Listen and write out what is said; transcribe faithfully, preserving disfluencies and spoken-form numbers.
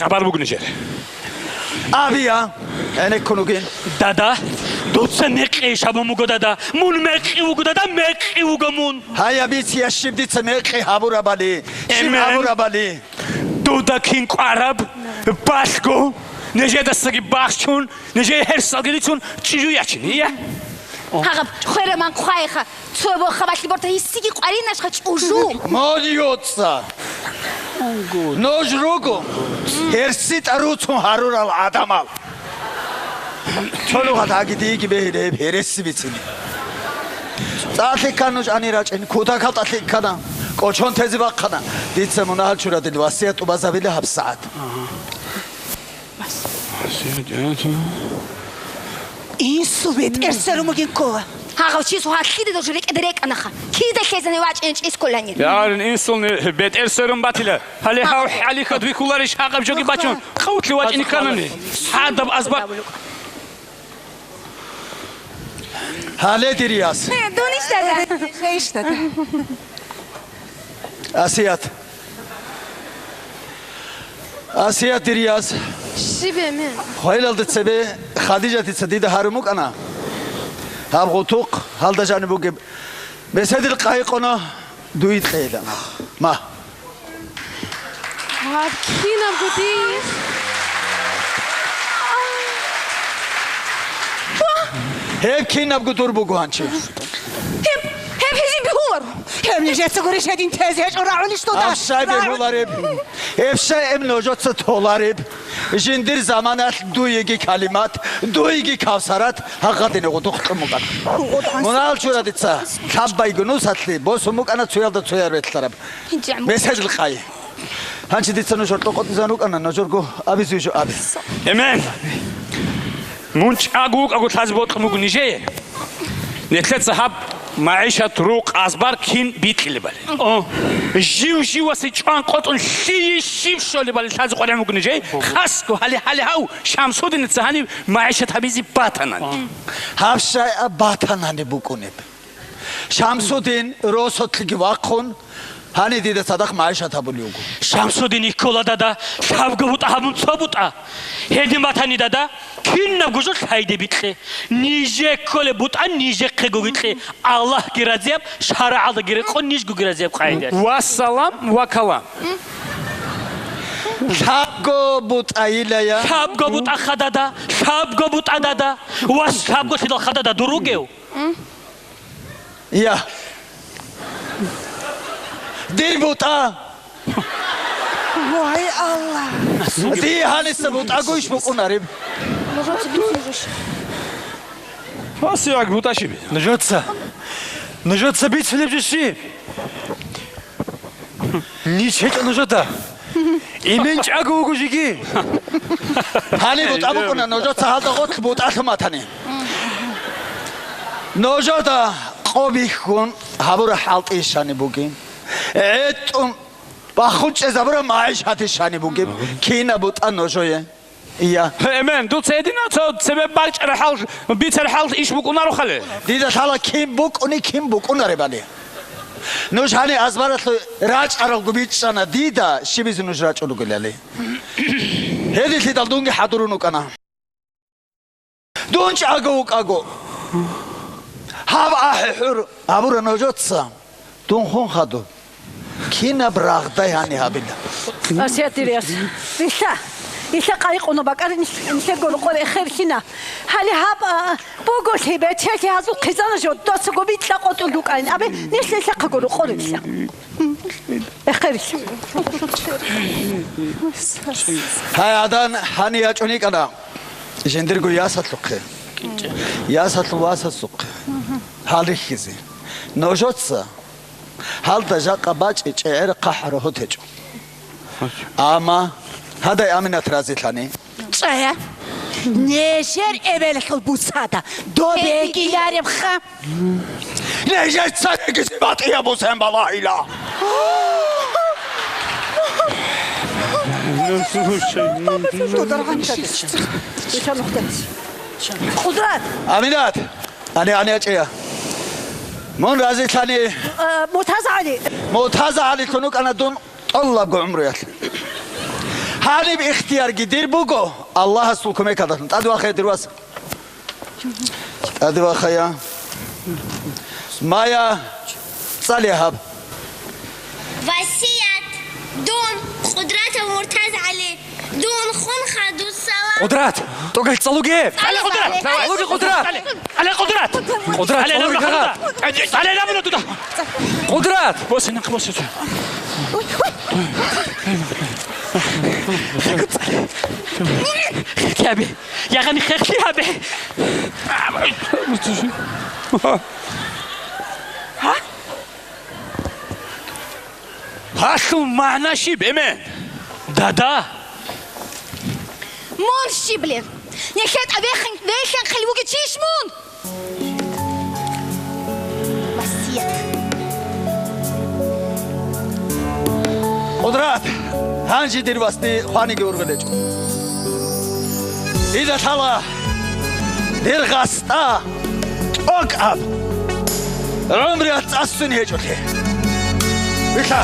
хабар буго нижер. Абия, гӀенеккун вугин. Дада, дуца мекъи шабун буго, дада. Мун мекъи вуго, дада, мекъи вуго мун. Гьай, абиция щиб дица мекъи гьабурабали, щиб Эмен. гьабурабали. Дуда кин кӀвараб, балъго, нижедасаги бахчун, нижее гьерсалги рицун чӀужу ячине, я? Гьагъаб, хвераман хъвайха, цо бохабалъи борта гьисиги къваринашха чӀужу. Модиоца! Нуж руго, гьерситӀа руцун гьарурал гӀадамал. Цо нугъа даги диги бегьире гьеб гьереси бицине. ЦӀалъи ккан нуж ани рачӀин, кутакал тӀалъи ккана, кӀочон тезе бахъана. Дица мунагьал чурадил васият тӀубазабила гьабсагӀат. Инсул бетӀер сверун бугин ккола. Гьагъав чис гьалъиде дож рекӀеде рекӀанаха. Кида лъезани вачӀине чӀис кколани? Ярин инсулни бетӀер сверун батила. Гьале гьав хӀалихьад вихьуларищ гьагъаб жоги бачун, хъавлъи вачӀине кканани. ХӀадаб азба. Гьале, дир яс. Э, дунищ, дада? Э, иш, дада. Асият. Асият, дир яс. Щиб, Эмен? Хвайлалда цебе Хадижатица дида гьарун букӀана. Гьаб гъутухъ гьалда жаниб бугеб. Беседил къайи къона дуй кьейилан. Ма. Гьаб кинабго дир. Гьеб кинабго дур буго гьанчи. Гьеб, гьеб гьезин бигьуларо. Гьеб нижеца гурищ гьедин тезе гьечӀо рагӀулищ дуда? Гьаб щай бигьулареб? Гьеб щай гьеб нужеца толареб? Жиндир заманалъ дуеги Калимат, дуеги Кавсарат гьагъадине гъудухъ кьун букӀана. Мунагьал чура дица, лъаб байгунусалъе босун букӀана цоялда цояр ветлъараб. Беседил къай. Гьанчи дица нужер къокъотӀизан рукӀана, нужерго абизе жо абе. Эмен! Мун чӀаго вукӀаго лъазе бокьун буго нижее. Нилъеца гьаб магӀишат, рукъ, азбар кин бикьилебали. О. Жив-живасе чӀван къотӀун лъие щиб щолебали лъазе къваригӀун буго нижее. Хасго гьале, гьале гьав Шамсудиница гьаниб магӀишат гьабизе батанани. Гьаб щай аб батанани букӀунеб. Шамсудин росулъги вахъун, гьанив дида цадахъ магӀишат гьабулев вуго. Шамсудин йиккола, дада, лъабго бутӀа гьабун цо бутӀа. Гьедин батани, дада, кинабго жо лъайде бикье. Нижее кколеб бутӀа нижехъего бикье. Аллагьги разияб, шарагӀалдаги рекъон, нижгоги разияб къагӀидаялъ. Ва салам, ва калам. Лъабго бутӀайилая. Лъабго бутӀаха, дада, лъабго бутӀа, дада. Вас лъабго лъидалха, дада, дур ругев? Я. Дир бутӀа. Вай, Аллагь. Дие гьаниса бутӀагойищ букӀунареб? Вас як бутӀа щиб? Нужеца. Нужеца бицунеб жо щиб? Ниж гьечӀо нужеда. Эмен чӀаго вуго жеги. Гьаниб бутӀа букӀуна, нужеца гьалда гъорлъ бутӀалъун батани. Нужеда къо бихьун гьабура хӀалтӀи щани бугин. ГӀетӀун бахун чӀезабура магӀишат щани бугеб. Кина бутӀа нужее. Ия. Эмен, дуца гьединав цо цебе бакӀарахӀал, бицарахӀал иш букӀунарохъали? Дида лъала кин букӀуни, кин букӀунаребали. Нуж гьаниб азбаралъуй рачӀаралго бичӀчӀана дида, щибизе нуж рачӀун ругелали. Гьединлъидал дунги хӀадурун вукӀана. Дун чӀаго вукӀаго. Гьаб ахӀи хӀур, гьабура нужеца. Дун хун хадуб. Кинаб рагъдай гьани гьабила? Асият, дир яс. Илъа, илъа къайи къуна бакӀари нилъ-, нилъего рокъор эхер хина. Гьале гьаб, а, буголъи бечелъи гьазул хъизана жо досаго битӀа къотӀун рукӀайин. Абе, нилъ илъахъаго рокъор илъа. Эхер илъа. Гьай, гӀадан гьани ячӀун йикӀана. Жиндирго ясалъухъе. Ясалъул васасухъе. Гьал рихьизе. Нужеца. Гьалда жакъа бачӀи чӀегӀер хъахӀ рогьо течӀо. Амма гьадай Аминат разилъани. ЧӀая. Нежер эбелалъул буцада добегияребха. Нежер цадеги батӀияб бусен балагьила. Слушай, ну, Къудрат! Аминат! Ани, ани, ачӀея. Мун разилъани. Э, МуртазагӀали. МуртазагӀалилъун вукӀана дун тӀолабго гӀумруялъ. Гьаниб ихтиярги дир буго, Аллагьасул кумекалдалъун. ТӀаде вахъая, дир вас. ТӀаде вахъая. Мая, цӀале гьаб. Васият, дун, Къудратов МуртазгӀали, дун хун хадусала. Къудрат, тӀокӀал цӀалуге! ЦӀалуге, Къудрат! ЦӀалуге, Къудрат! ЦӀалуге, Къудрат! Къудрат, цӀалуге, Къудрат! ЦӀалуге, Къудрат! Къудрат! Босе, нахъ босе. Хехлъи гьабе. Ягъани хехлъи гьабе. Гьалъул магӀна щиб, эмен? Дада! Мун щиблъи? НехетӀа вехин, вехин хъел вугечищ мун? Васият. Къудрат, гьанже дир васде хваниги ургъел гьечӀо. Дида лъала дир гъасда тӀокӀаб гӀумруялъ цӀа-ссун гьечӀолъи. Вилълъа.